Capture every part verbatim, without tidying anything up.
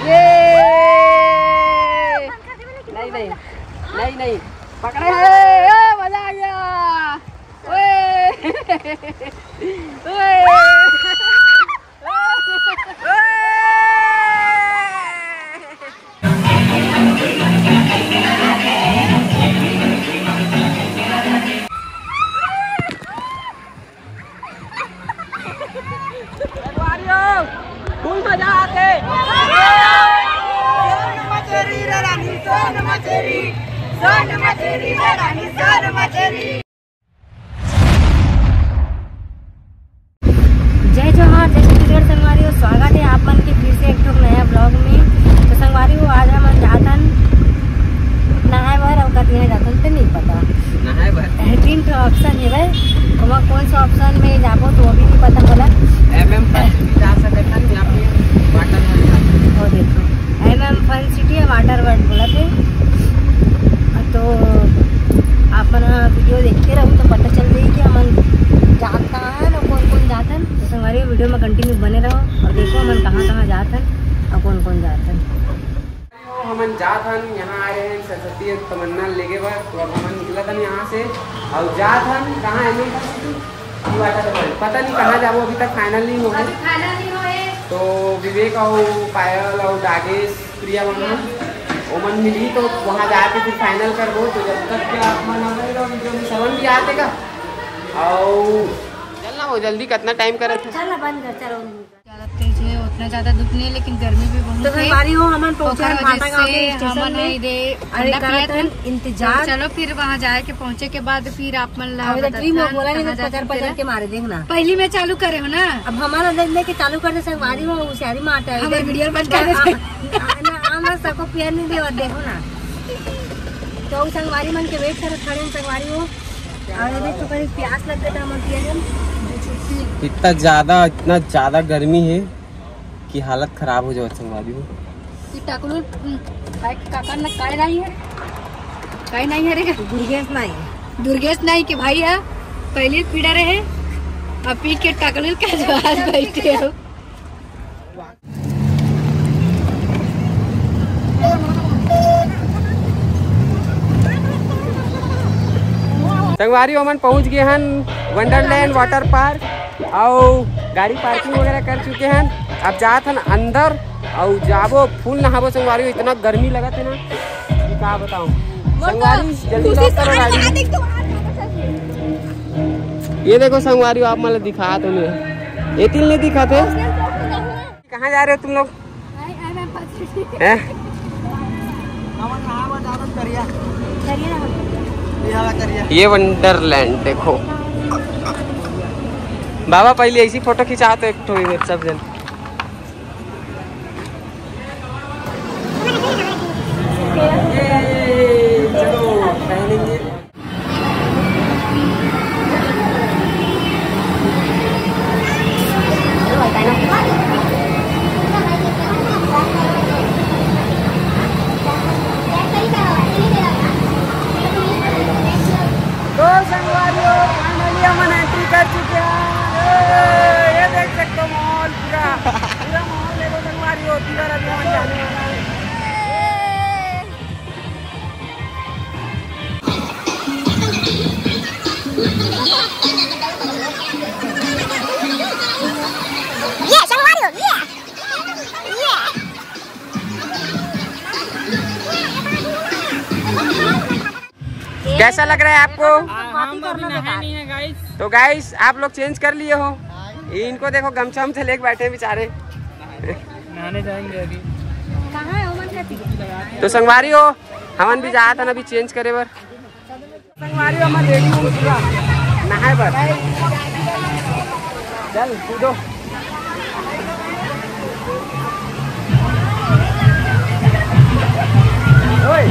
ये नहीं, नहीं, नहीं, नहीं, पकड़े हैं। ए, मजा आ गया। ओए। ओए। संगवारी हो, फुल मजा आथे। सोन मछरी रे रानी, सोन मछरी, सोन मछरी रे रानी, सोन मछरी। जय जोहार, जय छत्तीसगढ़ संगवारी हो, स्वागत है आप मन के फिर से एक ठो नया ब्लॉग में। तो संगवारी हो, आज हमन जाथन नहाए बर, अउ कति नहाए जाथन ते नहीं पता। नहाए बर तीन ठो ऑप्शन है भाई, ओमा कौन सा ऑप्शन में जाबो तो वो भी नहीं पता मोला। एमएम फन सिटी जा सकत हन या फिर वाटर फन जा सकत हन। वो देखो, एमएम फन सिटी है, वाटर वर्ल्ड बोला थे। तो आप मन ह वीडियो देखते रहू तो पता चल जाई कि हमन जात कहाँ हन और कौन कौन जात हन। तो संगवारी वीडियो में कंटिन्यू बने रहो और देखो हमन कहाँ कहाँ जात हन और कौन कौन जात हन। हमन जात हन, यहाँ आए रहे हैं सरस्वती तमन्ना लेगे बर, तो अब हमन निकलत हन यहाँ से और जात हन कहाँ है नहीं पता। पता नहीं कहाँ जाबो, अभी तक फाइनल नहीं हो गए। तो विवेक और पायल और दागेश प्रिया मन ह, ओमन मिलही तो वहाँ जाके फिर फाइनल करबो। तो जब तक के आप मन अपन वीडियो में श्रवण भी आते का, और चल ना हो जल्दी, कितना टाइम करत है। चल ना, बंद कर, चलो। ज्यादा तेज है, उतना ज्यादा धूप नहीं है, लेकिन गर्मी भी बहुत तो है। संगवारी हो, हमन पहुंचे ओकर हैं वजह माता गांव से के स्टेशन हमन में। अरे, करत हन इंतजार। चलो फिर वहाँ जाए के पहुँचे के बाद फिर आप मन ला अभी तो बताथन टीम लोग बोला नहीं, कहाँ तो जा पचर सकते पचर ना। के मारे, देखना। पहली मैं चालू करे हो ना। अब हमारा देख लेके चालू कर दे संगवारी हो, होशियारी मार है। हमारे वीडियो बंद कर दे। ना, ना, हम लोग सबको प्यार नहीं देवा, देखो ना। तो संगवारी मन के वेट करत खड़े हैं संगवारी हो। और अभी तो कहीं प्यास लग गया था, हम पिया हम। इतना ज्यादा, इतना ज्यादा गर्मी है कि हालत खराब हो जावत संगवारी हो। ये टाकलू, हम्म, काय, काका ना काय नहीं है, काय नहीं है रे। दुर्गेश नहीं। दुर्गेश नहीं के भाई है, पहले पीड़ा रहे, अब पी के टाकलू का जवाब बैठे हो। संगवारी, हमन पहुंच गए हन वंडरलैंड वाटर पार्क। अउ गाड़ी पार्किंग वगैरह कर चुके हन। अब जात हन अंदर अउ जाबो, फुल नहाबो संगवारी, इतना गर्मी लगत है ना कि का बताऊं। संगवारी, जल्दी लॉक करो गाड़ी। ये देखो संगवारी, आप मतलब दिखा तो नहीं, ये तिल नहीं दिखा थे। कहाँ जा रहे हो तुम लोग? हैं? ये वंडरलैंड देखो। बाबा पहले ऐसी फोटो खिंचा तो एक ठो इधर सब जन। तो संगवारी हो, finally हमन entry कर चुके हैं। ए, ये देख सकते हो माहौल पूरा, पूरा माहौल देखो संगवारी हो, इधर अभी हमन जाने वाला है। ये संगवारी हो, ये, ये। कैसा लग रहा है आपको? आ, हम अभी नहाए नहीं है गाइस। तो गाइस, आप लोग चेंज कर लिए हो, इनको देखो गमछा उमछा लेके बैठे हैं बेचारे। नहाने जाएंगे अभी। कहाँ है ओमन का टिकट? तो संगवारी हो, हमन भी जात हन अभी चेंज करे बर। संगवारी हो, हमन रेडी हो पूरा नहाए बर। चल कूदो। ओए।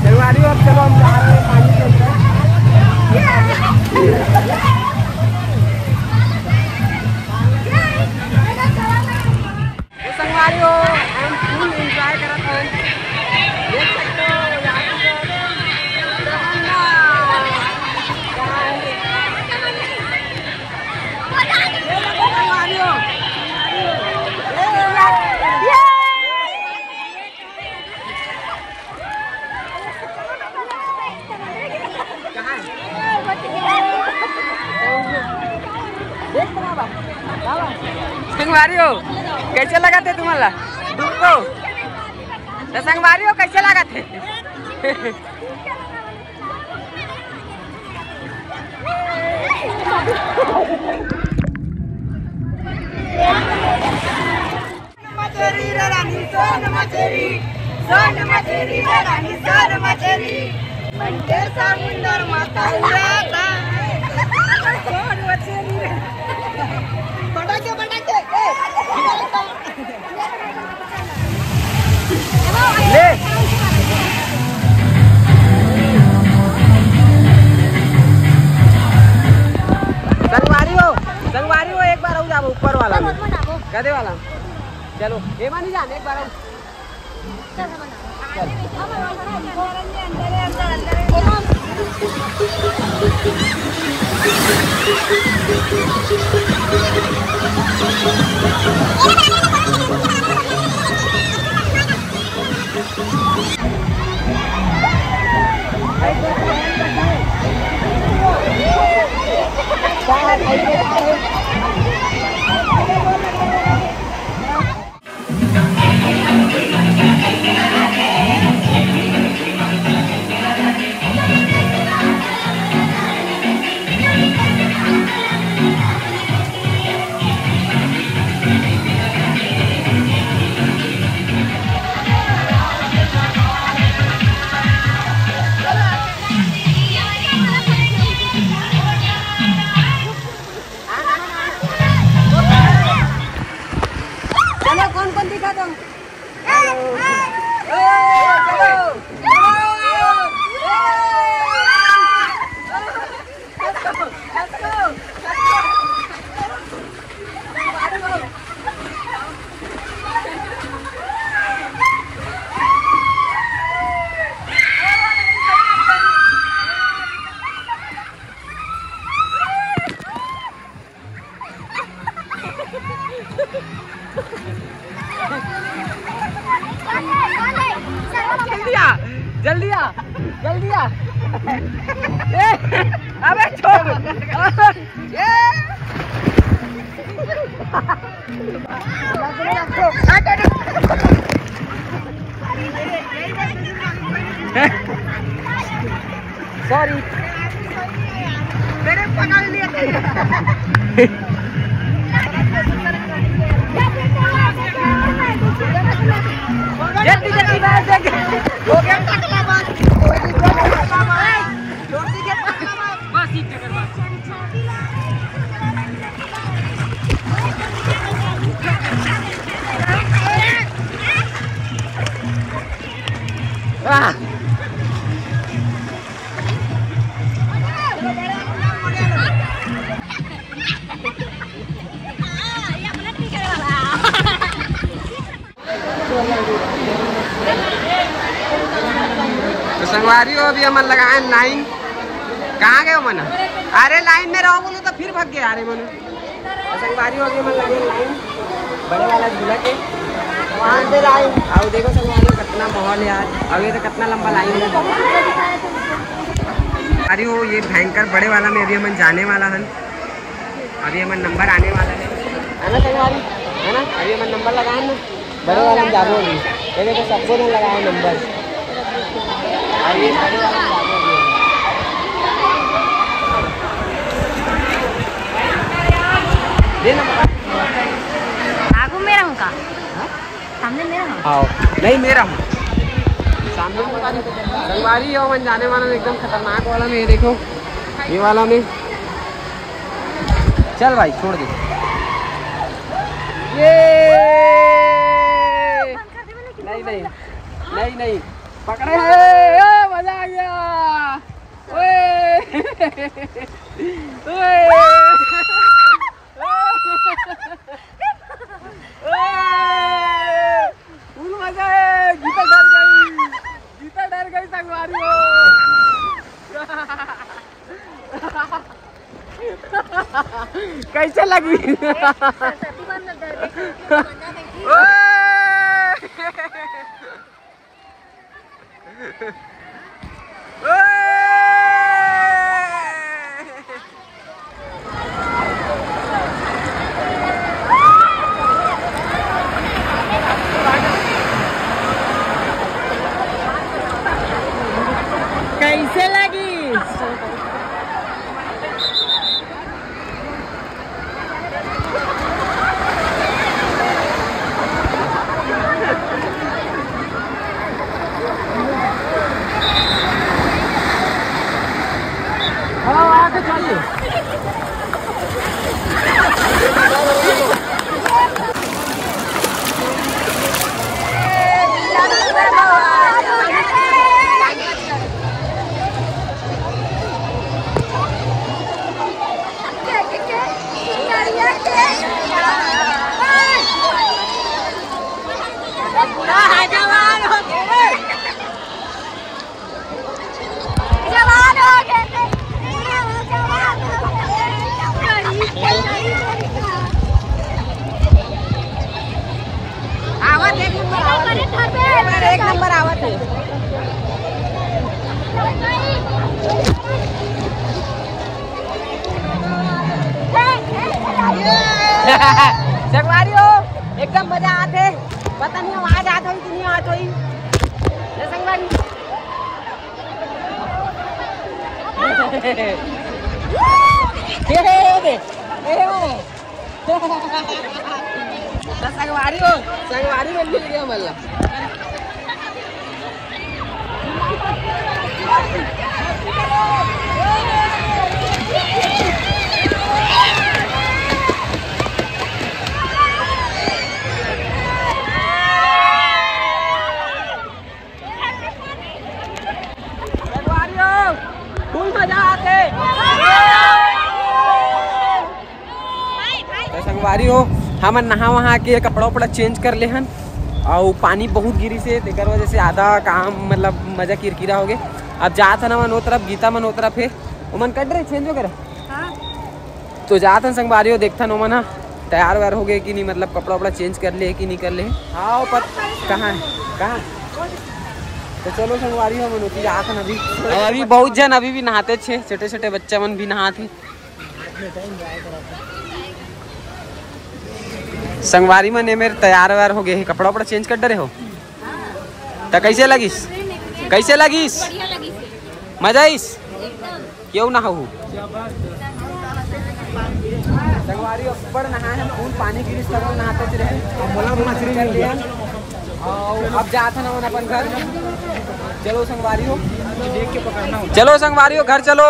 संगवारी हो, अब चलो हम जा रहे हैं पानी के अंदर। तो संगवारी हो, हम full enjoy करत हन। देख सकते हो, यहाँ पे संगवारी हो, कैसे लगा थे तुम्हारा तुमको? तो संगवारी हो, कैसे लगा थे? मचेरी रे रानी, सोन मचेरी, सोन मचेरी रे रानी, सोन मचेरी। बंटे समुंदर माता उड़ाता। सोन मचेरी रे। पटाखे, पटाखे, ए। ले। संगवारी हो, संगवारी हो, एक बार और जाबो ऊपर वाला में। कदे वाला? चलो, एमा नहीं जाने, एक बार और। चल। चलो, कौन कौन दिखा दो? जल्दी आ, जल्दी आ, जल्दी आ। ए, अबे छोड़। ए। सॉरी। मेरे पकड़ लिए थे। जल्दी, जल्दी, बस, जल्दी। हो गया टकला बस। बस, एक चक्कर बस। आह। तो संगवारी हो, अभी हमन लगाए लाइन। कहाँ गए मन? अरे लाइन में रहो बोलो तो फिर भाग गए। अरे मन, तो संगवारी हो, अभी हमन लगे लाइन बड़े वाला झूला के। वहाँ से लाइन। आओ देखो संगवारी, कितना माहौल है आज। अभी तो कितना लंबा लाइन है। अरे वो ये भयंकर बड़े वाला में अभी हमन जाने वाला हन। अभी हमर नंबर आने वाला है, है ना संगवारी? है ना? अभी हमर नंबर लगाए ना, बड़े वाला में जाबो अभी। ये देखो, सबको ना लगाए नंबर। अभी बड़े वाला में जाबो अभी। दे नंबर। आगू में रहूं का? हाँ? सामने में रहूं? आओ, नहीं, में रहूं। सामने में संगवारी हो, मन जाने वाला एकदम खतरनाक वाला में, ये देखो, ये वाला में। चल भाई, छोड़ दे। ये नहीं, नहीं, नहीं, नहीं, पकड़े हैं। ए, मजा आ गया। ओए। ओए। ओए। फुल मजा है। गीता डर गई, गीता डर गई संगवारी हो। कैसे लगी? सरस्वती माँ अंदर दे दे, सरस्वती माँ अंदर दे दे। ओए! ओए! कैसे लगी? हाँ, आगे चलिए। जवान हो गए। आवत एक नंबर, आवत एक नंबर, एक नंबर आवत है। संगवारी हो, एकदम मजा आत हे। पता नहीं आवाज आत होई कि नहीं आत होई। ले संगवारी। ए, ए, ए, ए, ए। तो संगवारी हो, संगवारी में मिल गया मतलब। फुल मजा आते। तो संगवारी हो, हमन नहा वहा के कपड़ा उपड़ा चेंज कर ले हन, अउ पानी बहुत गिरी से, तेकर वजह से आधा काम मतलब मजा किरकिरा हो गए। अब जात हन हमन ओ तरफ, गीता मन ओ तरफ हे, ओमन कट रहे चेंज वगैरह। हाँ। तो जात हन संगवारी हो, देखथन ओमन ह तैयार वैयार हो गए कि नहीं, मतलब कपड़ा उपड़ा चेंज कर ले कि नहीं कर ले। हाँ, पत-, कहाँ है, कहाँ? तो चलो संगवारी हो, हमन ओती जात हन अभी। और अभी बहुत जन अभी भी नहाते छे, छोटे छोटे बच्चा मन भी नहात हे। संगवारी मन ए मेर तैयार वैयार हो गए हे, कपड़ा उपड़ा चेंज कर डरे हो। त कैसे लगिस? कैसे लगिस? मजा आइस? क्यों ना हो? संगवारी ऊपर नहाए हैं, फुल पानी गिरिस, तब नहाते रहे। मोला मछली मिल गया। और अब जात है ना अपन घर। चलो संगवारी हो, देख के पकड़ना हो। चलो संगवारी हो, घर चलो।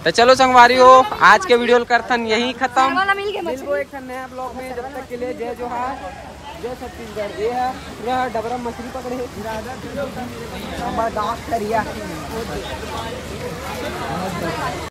तो चलो संगवारी हो, आज के वीडियो ल करथन यहीं खत्म। वाला मिल गया मछली। मिलबो एक ठन नया ब्लॉग में, जब तक के लिए जय जोहार, जय छत्तीसगढ़। ये है पूरा डबरा मछली पकड़े है। हमारा दांत करिया।